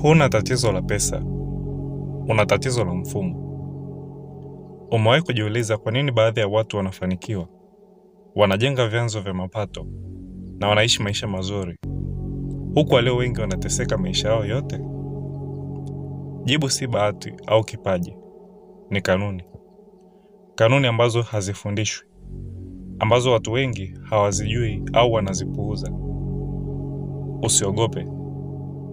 Huna tatizo la pesa, una tatizo la mfumo. Umewahi kujiuliza kwa nini baadhi ya watu wanafanikiwa, wanajenga vyanzo vya mapato na wanaishi maisha mazuri, huku walio wengi wanateseka maisha yao yote? Jibu si bahati au kipaji, ni kanuni. Kanuni ambazo hazifundishwi, ambazo watu wengi hawazijui au wanazipuuza. Usiogope.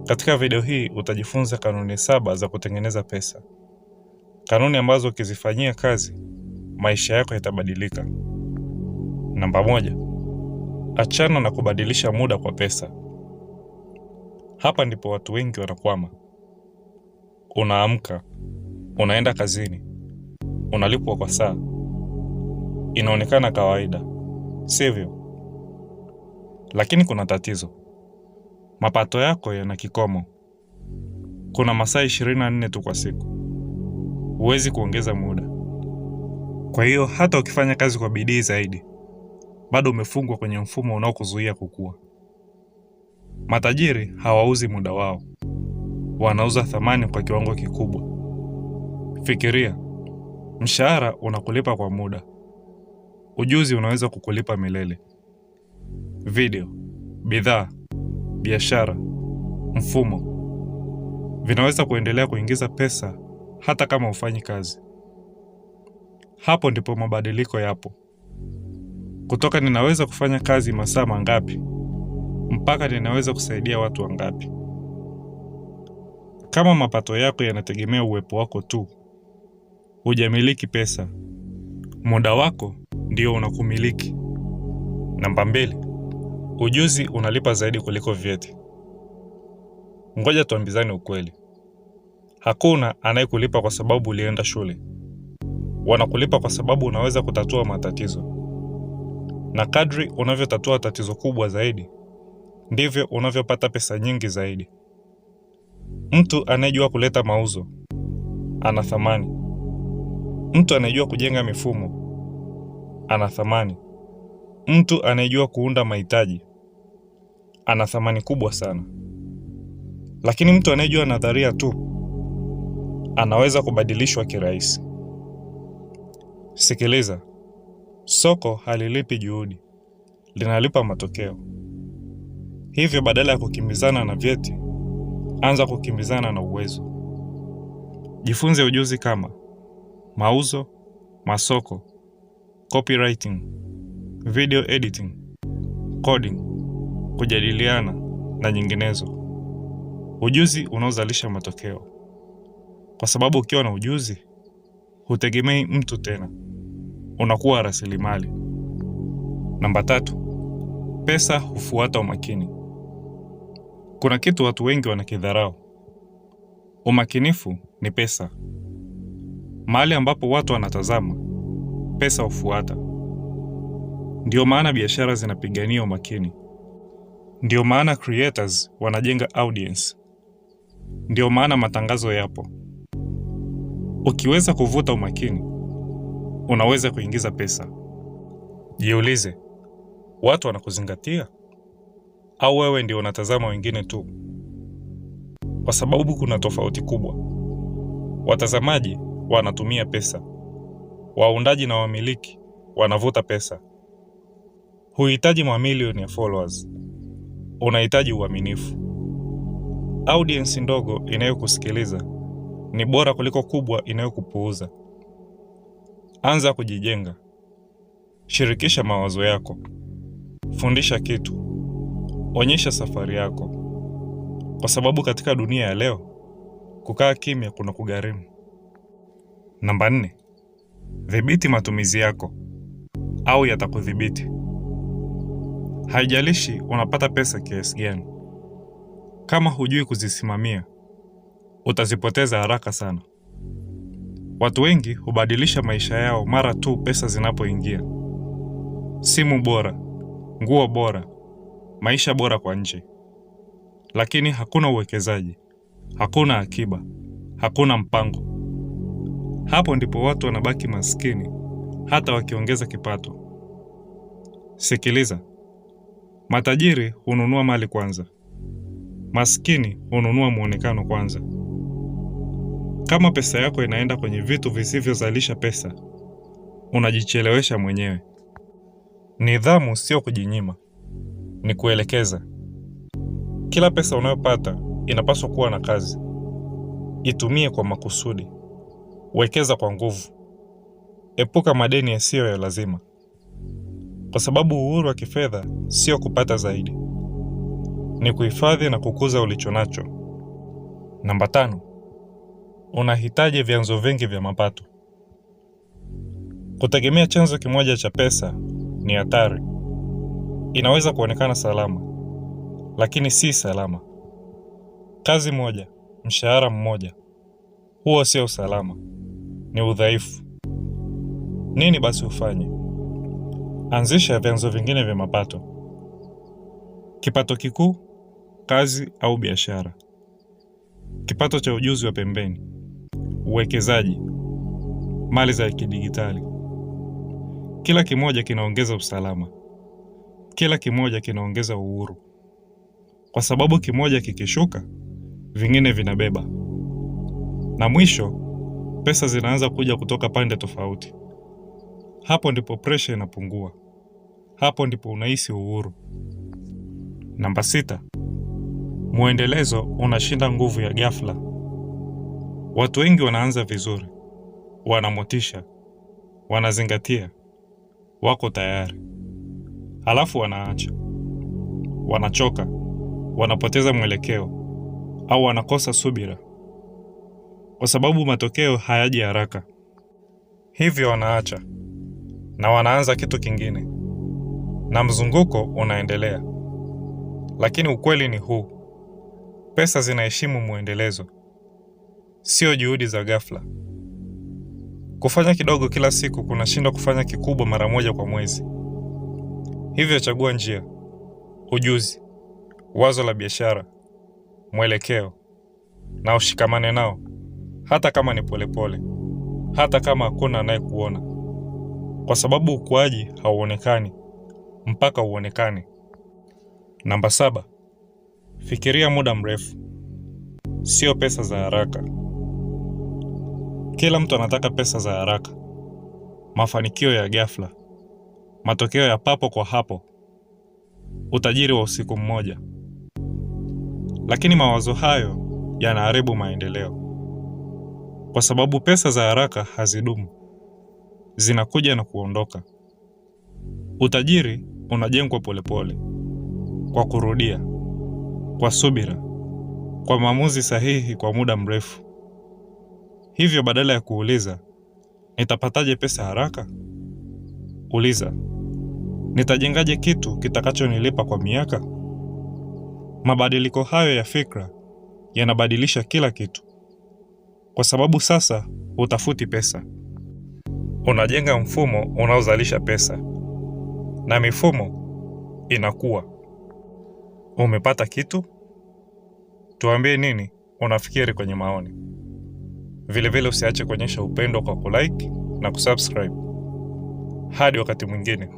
Katika video hii utajifunza kanuni 7 za kutengeneza pesa. Kanuni ambazo ukizifanyia kazi, maisha yako yatabadilika. Namba 1, achana na kubadilisha muda kwa pesa. Hapa ndipo watu wengi wanakwama. Unaamka, unaenda kazini, unalipwa kwa saa. Inaonekana kawaida, sivyo? Lakini kuna tatizo. Mapato yako yana kikomo. Kuna masaa 24 tu kwa siku. Huwezi kuongeza muda. Kwa hiyo hata ukifanya kazi kwa bidii zaidi, bado umefungwa kwenye mfumo unaokuzuia kukua. Matajiri hawauzi muda wao, wanauza thamani kwa kiwango kikubwa. Fikiria, mshahara unakulipa kwa muda, ujuzi unaweza kukulipa milele. Video, bidhaa, biashara, mfumo vinaweza kuendelea kuingiza pesa hata kama hufanyi kazi. Hapo ndipo mabadiliko yapo. Kutoka ninaweza kufanya kazi masaa mangapi mpaka ninaweza kusaidia watu wangapi. Kama mapato yako yanategemea uwepo wako tu, hujamiliki pesa. Muda wako ndio unakumiliki. Namba 2, ujuzi unalipa zaidi kuliko vyeti. Ngoja tuambizane ukweli. Hakuna anayekulipa kwa sababu ulienda shule. Wanakulipa kwa sababu unaweza kutatua matatizo. Na kadri unavyotatua tatizo kubwa zaidi, ndivyo unavyopata pesa nyingi zaidi. Mtu anayejua kuleta mauzo ana thamani. Mtu anayejua kujenga mifumo ana thamani. Mtu anayejua kuunda mahitaji ana thamani kubwa sana. Lakini mtu anayejua nadharia tu anaweza kubadilishwa kirahisi. Sikiliza, soko halilipi juhudi, linalipa matokeo. Hivyo badala ya kukimbizana na vyeti, anza kukimbizana na uwezo. Jifunze ujuzi kama mauzo, masoko, copywriting, video editing, coding, kujadiliana na nyinginezo. Ujuzi unaozalisha matokeo. Kwa sababu ukiwa na ujuzi, hutegemei mtu tena. Unakuwa rasilimali. Namba 3, pesa hufuata umakini. Kuna kitu watu wengi wanakidharau. Umakinifu ni pesa. Mahali ambapo watu wanatazama, pesa hufuata. Ndio maana biashara zinapigania umakini. Ndio maana creators wanajenga audience. Ndio maana matangazo yapo. Ukiweza kuvuta umakini, unaweza kuingiza pesa. Jiulize, watu wanakuzingatia? Au wewe ndio unatazama wengine tu? Kwa sababu kuna tofauti kubwa. Watazamaji wanatumia pesa. Waundaji na wamiliki wanavuta pesa. Huhitaji mamilioni ya followers. Unahitaji uaminifu. Audience ndogo inayokusikiliza ni bora kuliko kubwa inayokupuuza. Anza kujijenga. Shirikisha mawazo yako. Fundisha kitu. Onyesha safari yako. Kwa sababu katika dunia ya leo, kukaa kimya kuna kugharimu. Namba 4, dhibiti matumizi yako au yatakudhibiti. Haijalishi unapata pesa kiasi gani, kama hujui kuzisimamia, utazipoteza haraka sana. Watu wengi hubadilisha maisha yao mara tu pesa zinapoingia. Simu bora, nguo bora, maisha bora kwa nje. Lakini hakuna uwekezaji, hakuna akiba, hakuna mpango. Hapo ndipo watu wanabaki maskini hata wakiongeza kipato. Sikiliza, matajiri hununua mali kwanza. Maskini hununua mwonekano kwanza. Kama pesa yako inaenda kwenye vitu visivyozalisha pesa, unajichelewesha mwenyewe. Nidhamu sio kujinyima, ni kuelekeza. Kila pesa unayopata inapaswa kuwa na kazi. Itumie kwa makusudi, wekeza kwa nguvu, epuka madeni yasiyo ya lazima, kwa sababu uhuru wa kifedha sio kupata zaidi, ni kuhifadhi na kukuza ulichonacho. Namba 5, unahitaji vyanzo vingi vya mapato. Kutegemea chanzo kimoja cha pesa ni hatari. Inaweza kuonekana salama, lakini si salama. Kazi moja, mshahara mmoja, huo sio usalama, ni udhaifu. Nini basi ufanye? Anzisha vyanzo vingine vya mapato: kipato kikuu, kazi au biashara, kipato cha ujuzi wa pembeni, uwekezaji, mali za kidigitali. Kila kimoja kinaongeza usalama, kila kimoja kinaongeza uhuru, kwa sababu kimoja kikishuka, vingine vinabeba. Na mwisho, pesa zinaanza kuja kutoka pande tofauti. Hapo ndipo presha inapungua, hapo ndipo unahisi uhuru. Namba 6, mwendelezo unashinda nguvu ya ghafla. Watu wengi wanaanza vizuri, wana motisha, wanazingatia, wako tayari, halafu wanaacha, wanachoka, wanapoteza mwelekeo au wanakosa subira, kwa sababu matokeo hayaji haraka. Hivyo wanaacha na wanaanza kitu kingine, na mzunguko unaendelea. Lakini ukweli ni huu: pesa zinaheshimu mwendelezo, sio juhudi za ghafla. Kufanya kidogo kila siku kunashinda kufanya kikubwa mara moja kwa mwezi. Hivyo chagua njia, ujuzi, wazo la biashara, mwelekeo, na ushikamane nao, hata kama ni polepole, hata kama hakuna anayekuona, kwa sababu ukuaji hauonekani mpaka uonekane. Namba 7, fikiria muda mrefu, sio pesa za haraka. Kila mtu anataka pesa za haraka, mafanikio ya ghafla, matokeo ya papo kwa hapo, utajiri wa usiku mmoja. Lakini mawazo hayo yanaharibu maendeleo, kwa sababu pesa za haraka hazidumu, zinakuja na kuondoka. Utajiri unajengwa polepole, kwa kurudia, kwa subira, kwa maamuzi sahihi kwa muda mrefu. Hivyo badala ya kuuliza nitapataje pesa haraka, uliza nitajengaje kitu kitakachonilipa kwa miaka. Mabadiliko hayo ya fikra yanabadilisha kila kitu, kwa sababu sasa hutafuti pesa, unajenga mfumo unaozalisha pesa, na mifumo inakuwa. Umepata kitu? Tuambie nini unafikiri kwenye maoni. Vilevile usiache kuonyesha upendo kwa kulike na kusubscribe. Hadi wakati mwingine.